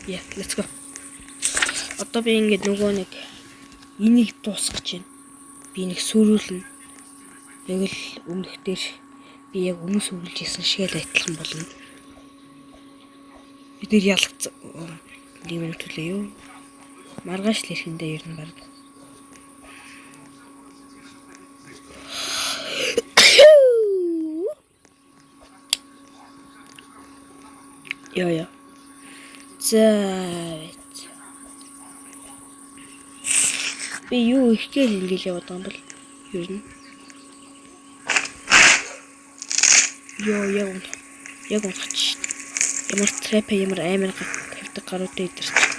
Yeah, let's go. Одоо би ингээд нөгөө нэг энийг дуусгах гэж байна. Би нэг сөрүүлнэ. Яг л өмнөх дээр би яг өмнө сөрүүлж исэн шиг л адилхан болно. Бид нэр ялгцсан. Нэг минут төлөө юу? Маргааш л ирэхэндээ ер нь баг. Йоо ёо. За. Би юу их гээл ингээл яваад байгаа юм бол ер нь. Йоо яг унах. Яг унах чи. Ямар trap ямар амар тавьдаг гаруудаа идэрч.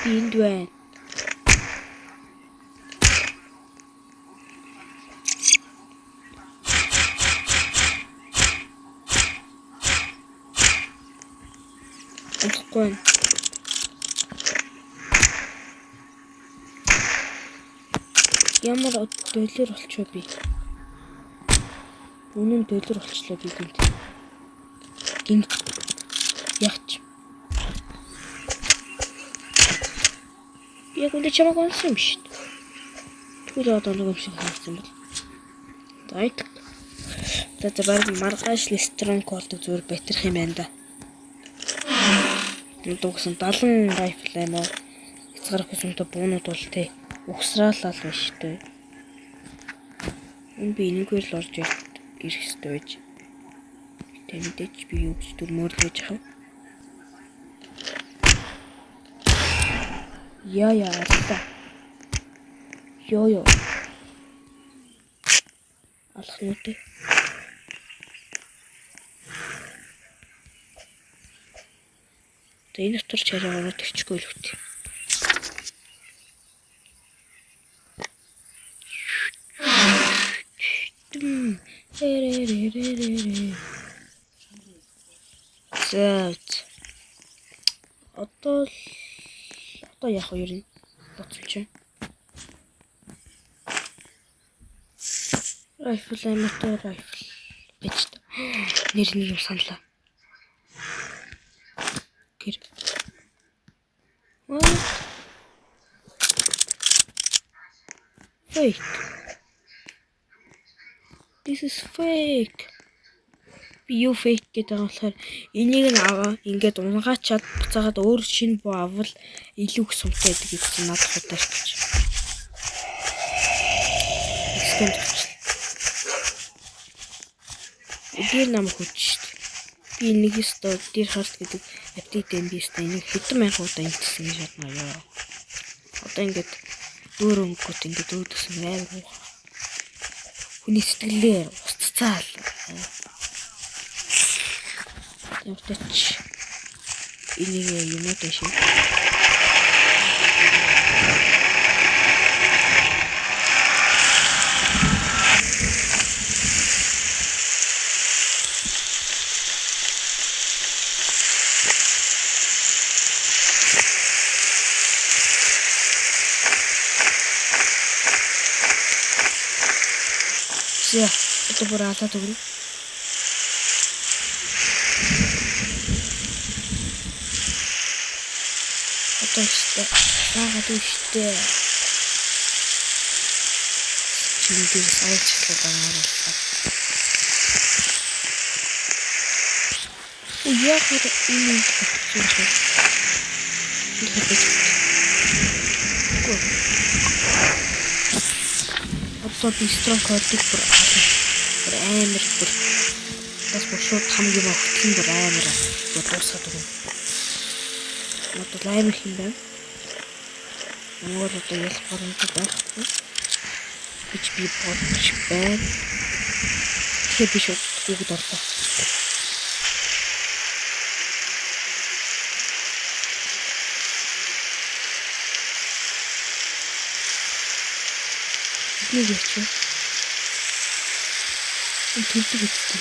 Би энд байна. Унахгүй байна. Ямар доллар болчихоо би. Үнэн доллар болчлоо би гинт. Гинт. Яач. Яг үндэ чамайг онсон юм шүү дээ. Тэгвэл одоо нэг юм шиг санагдсан бол. За айт. За за баг маргааш лестрон колдог зүгээр батрах юм байна да. Дугсан 70 райфл юм уу? Хязгаар хүсэмтэй буунууд бол те угсраалал биш дээ. Энэ би энэгээр л орж ирэх хэрэгтэй байж. Тэ мэдээч би юу гэж дүрмөр л байж хав. Яа яа аллаа. Йоо ёо. Алах нь үү? За энэ дотор ч арай ороод ирчихгүй л үт. За одоо л одоо яах вэ ер нь бодсон чинь. Rifle амтаа rifle гэж та. Нэр нэг юм саналаа. Гэр. What? Fake. This is fake. Би юу fake гэдэг байгаа болохоор энийг нь аваа ингээд унгаачаад буцаагаад өөр шинэ буу авал илүү их сумтай байдаг гэсэн надад худаач гэж. Экскен зурчлаа. Өдөр нам хүч шүү дээ. Би нэг өстө дээр харт гэдэг апдейт юм би өстө энийг хэдэн мянган удаа имтсэн гэж бодно ёо. Одоо ингээд өөр өнгөт ингээд өөдсөн амар муухай. Хүний сэтгэлээр устцаал. Ямар ч энийг юмуд шиг. За одоо бүр алаад өгнө. Одоо ихтэй баагаад үстэй. Чин дээрс аяачлаа байгаа боллоо. Яг энэ юм шиг. Одоо би strong code-ыг бүр бүр амар бүр бас бүр шууд хамгийн хөтлөн бүр амар бүр дуусгаад өгнө. Одоо амар их юм байна. Монгол одоо ялах боломжтой байхгүй гэж би бодож байна. Тэгэхээр би шууд Google орлоо. Нэг яач вэ? Энэ төрдөг үстэй.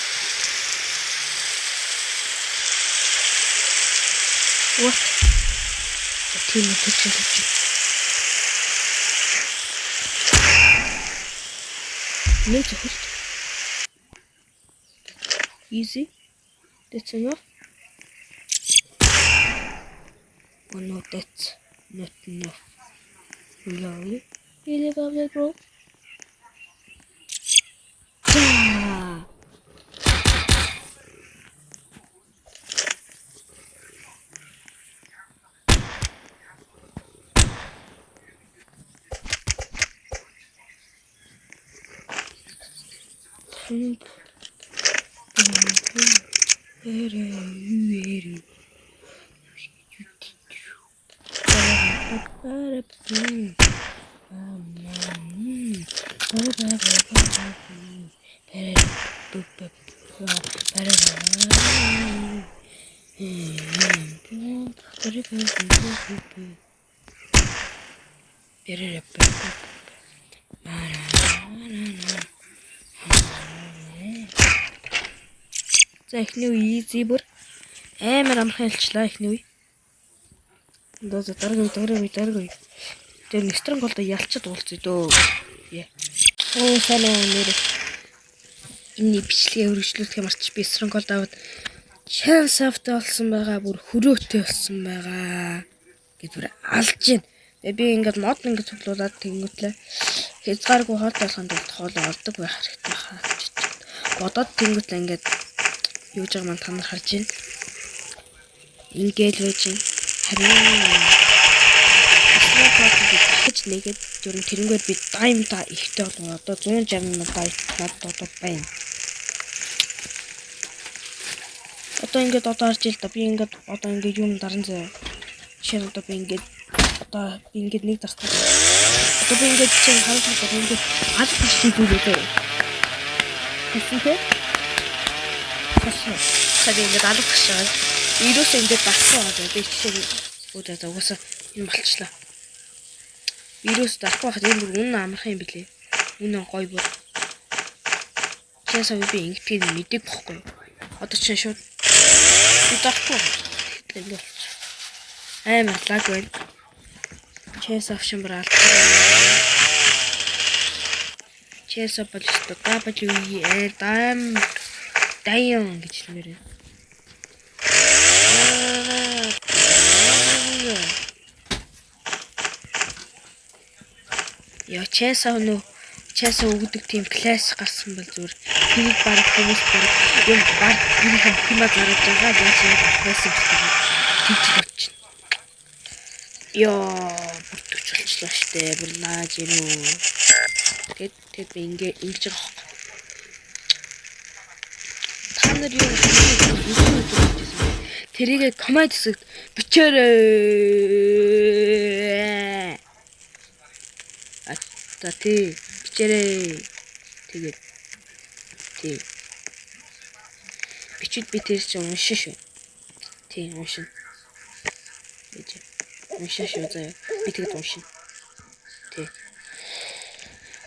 What? Тийм үү, тэр чинь тэр чинь. Нэг зөвхөлт. Easy. That's enough. Oh no, that's not enough. Really? Really, really, bro? За. За, эхний үе easy, бүр амар амархан ялчлаа эхний үе. За, дараагийн үе, дараагийн үе, дараагийн үе. Тэр нэг stronghold ялчад уулзъя дөө. Яа. Оо, сайн уу, нэр. Энэ бичлэгээ үргэлжлүүлэх юм арч би stronghold аваад chainsaw-тай болсон байгаа, бүр хөрөөтэй болсон байгаа гэд бүр алж гин. Тэгээ би ингээд mod ингээд цуглуулад тэнгүүтлээ хязгааргүй хоол болгонд тулд хоол олдог байх хэрэгтэй хаа гэж бодоод тэнгүүтлээ ингээд юу гэж байгаа маань та нар харж байна. Ингээл байж байна. Харин stronghold би дахиж нэгэд ер нь тэрнгээр би diamond ихтэй болгоо. Одоо 160 diamond надад одоо байна. Одоо ингээд одоо харж ил да. Би ингээд одоо ингээд юм даран заяа. Жишээ нь одоо би ингээд одоо би ингээд нэг дарцгаа. Одоо би ингээд чинь харж байгаа, би ингээд аль биш хийдэг заяа. Хэлсэн те? Болсон. За, би ингээд алга тагш байгаа. Ерөөсөө ингээд дарсан байгаа. Би жишээ нь өө за угаасаа энэ болчлаа. Ерөөс дарахгүй байхад энэ бүр үнэн амархан юм билээ. Үнэн гоё бүр. Часаа би ингэдгийг мэдээг бохгүй. Одоо чинь шууд би дарахгүй. Тэгэхээр ингэ болчих. Амар lag байна. Chainsaw шин бүр алдсан. Chainsaw бол өстө W E дам дайон гэж хэлмээр байна. Яа, chainsaw нөө chainsaw өгдөг тийм class гарсан бол зүгээр тэрийг баг хүмүүс баг юм баг гэрийнхэн бүх юма зараж байгаа, яаж яаж авах байсан бэ тэгж л бодчихно. Йоо, бүр төч болчлоо штэ. Бүр нааж ирүү. Тэгэд тэгэд би ингээ ингэж байгаа хөөе. Та нар юу юу гэж байсан бэ? Тэрийг comment хэсэгт бичээрэй. А за, тий, бичээрэй. Тэгээд тий. Бичүүд би тэр чинь уншин шүү. Тий, уншин. Гэж. Уншин шүү заяа. Би тэгэд уншин. Тий.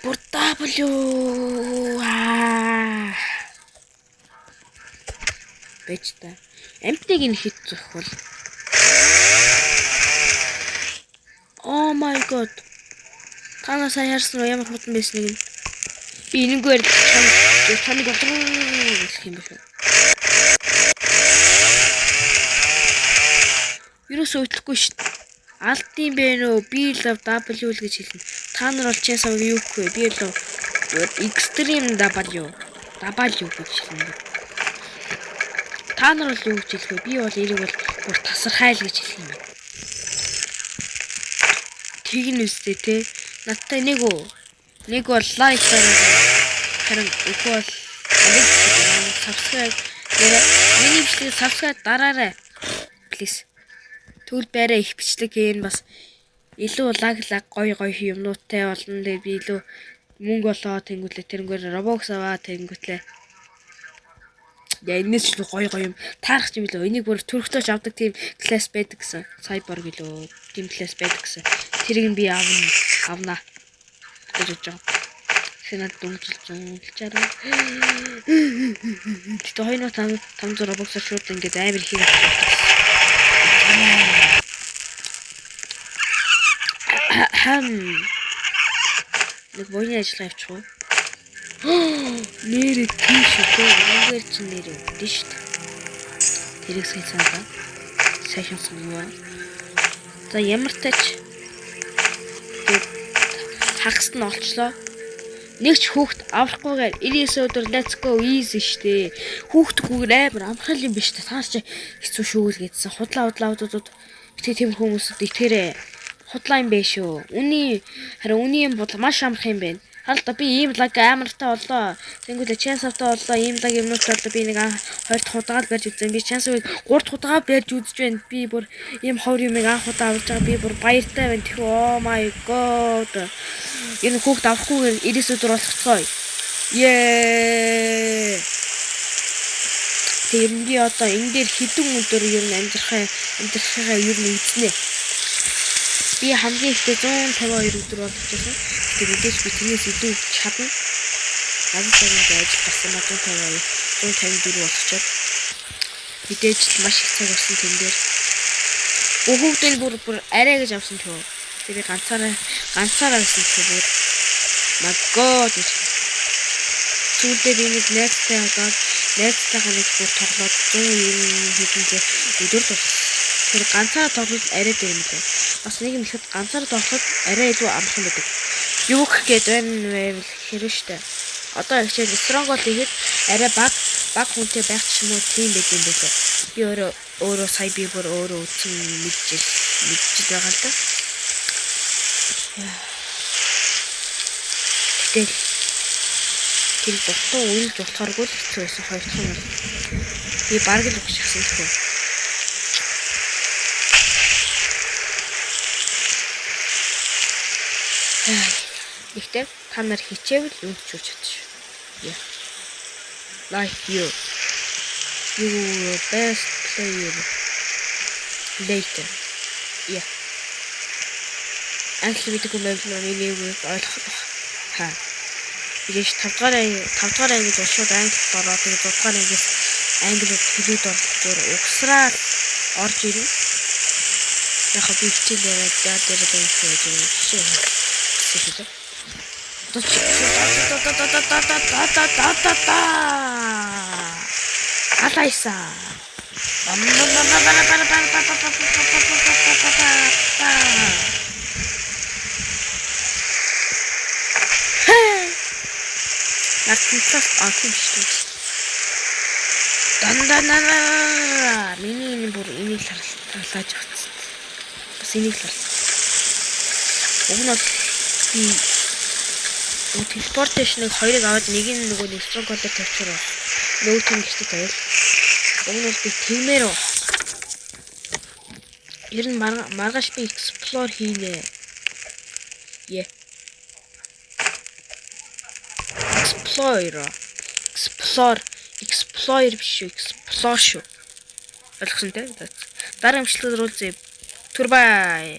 Бүр W аа. Бэж та. Амтыг нь хит зөхвөл. Oh my god. Та нар сайн харсан уу, ямар хутан байсныг нь. Би энэнгээр чам чамыг бодруу гэх юм бэ. Ерөөсөө хөдлөхгүй шүү дээ. Алдын бэ нөө, би love W л гэж хэлнэ. Та нар бол chainsaw юу гэх вэ? Би л extreme W W гэж хэлнэ. Та нар бол юу гэж хэлэх вэ? Би бол эрийг бол бүр тасархай л гэж хэлэх юм байна. Тэгнэ үстэй те. Надтай нэг үү? Нэг бол like дараарай. Харин үгүй бол нэг subscribe нэрэ миний бичлэгийг subscribe дараарай. Please. Тэгвэл байраа их бичлэг хийн, бас илүү lag lag гоё гоё юмнуудтай болно. Тэгээ би илүү мөнгө болоо тэнгуүлээ тэрнгээр Robux аваа тэнгуүтлээ. Яа, энэс ч гоё гоё юм таарах юм билүү. Энийг бүр төрөхтөөч авдаг тийм class байдаг гэсэн. Cyborg гэлөө тийм class байдаг гэсэн. Тэрийг нь би авна авнаа гэж бодож байгаа. Тэгэхээр надад дөнгөжл 160. Гэтэ 2500 Robux-аар шууд ингээд амар их авчих. Хам. Нэг буйны ажиллагаа явуучих уу? Нэрээ тийш үү? Үүгээр чи нэрээ өгдөн шүү дээ. Тэрийг сайн санаа. Сайн санаа. За ямар тач хагас нь олчлоо. Нэг ч хүүхд аврахгүйгээр 99 өдөр let's go easy штэ. Хүүхдгүйгээр амар амархан юм биш та. Та нар чи хэцүү шүү л гэдсэн. Худлаа худлаа удаад битгий тийм хүмүүсд итгэрээ. Худлаа юм бэ шүү. Үний харин үний юм бол маш амархан юм байна. Харал та би ийм лаг амартай боллоо. Тэнгүүлээ chance автай боллоо. Ийм лаг юмнууд боллоо. Би нэг хоёр дахь удаага л барьж үзсэн. Би chance үед гурав дахь удаага барьж үзэж байна. Би бүр ийм ховор юмыг анх удаа авч байгаа. Би бүр баяртай байна. Тэхүү oh my god. Энэ хүүхд авахгүйгээр 99 өдөр болгоцгоо. Ее. Тэр нь би одоо энэ дээр хэдэн өдөр ер нь амьдрахыгаа ер нь үзнэ. Би хамгийн ихдээ 152 өдөр болгочихсон. Гэтэ мэдээж би тэрнээс илүү чадна. Надад зэрэг ажил гарсан ба 152, 154 болгочоод мэдээж л маш их цаг орсон тэн дээр. Хүүхдийн бүр бүр арай гэж авсан төө. Тэр би ганцаараа ганцаараа байсан төө бүр. My god гэж. Сүүлдээ би нэг найзтай болоод найзтайгаа нэг бүр тоглоод 190 хэдэн зэ өдөр тулсан. Тэр ганцаараа тоглол арай дээр юм лээ. Бас нэг юм хэлэхэд ганцаараа тоглоход арай илүү амархан байдаг. Юу гэх гээд байна вэ гэхээр штэ. Одоо хичээл stronghold хийхэд арай баг баг хүнтэй байх ч юм уу тийм байт юм байлээ. Би өөрөө өөрөө сая би бүр өөрөө үзсэн мэдчихэл мэдчихэл байгаа л да. Гэтэл тэр дутуу үнэлж болохооргүй л хэцүү байсан хоёр дахь нь бол. Би бараг л өгчихсэн тхүү. Гэхдээ та нар хичээвэл юу ч үуч чадчих. Yeah. Like you. You best player later. Yeah. Англи мэдээгүй байвал миний үгийг ойлгох байх. Ха. Билээш 5 дугаар анги 5 дугаар ангид бол шууд англид ороод тэгээд 6 дугаар ангиас англи хэлүүд бол зур угсраад орж ирнэ. Яг би хичээл яриад яа дээр л юм шиг байж байгаа жишээ гэсэн шүү дээ. Да да да да. Алайса. Нартанцаас а тийм биш үү. Данданаа. Миний энэ бүр энийг л харлааж авчихсан. Бас энийг л харлаа. Уг нь бол би teleportation-ыг хоёрыг аваад нэг нь нөгөө нэг stronghold-оор тавьчихаар байна. Нөгөө тийм гэртээ тавиал. Уг нь бол би тэгмээр байна. Ер нь маргааш би explore хийнэ. Yeah. Explore. Explore. Explore биш шүү. Explore шүү. Ойлгосон те? Дараагийн бичлэгээр уулзъя. Түр бай.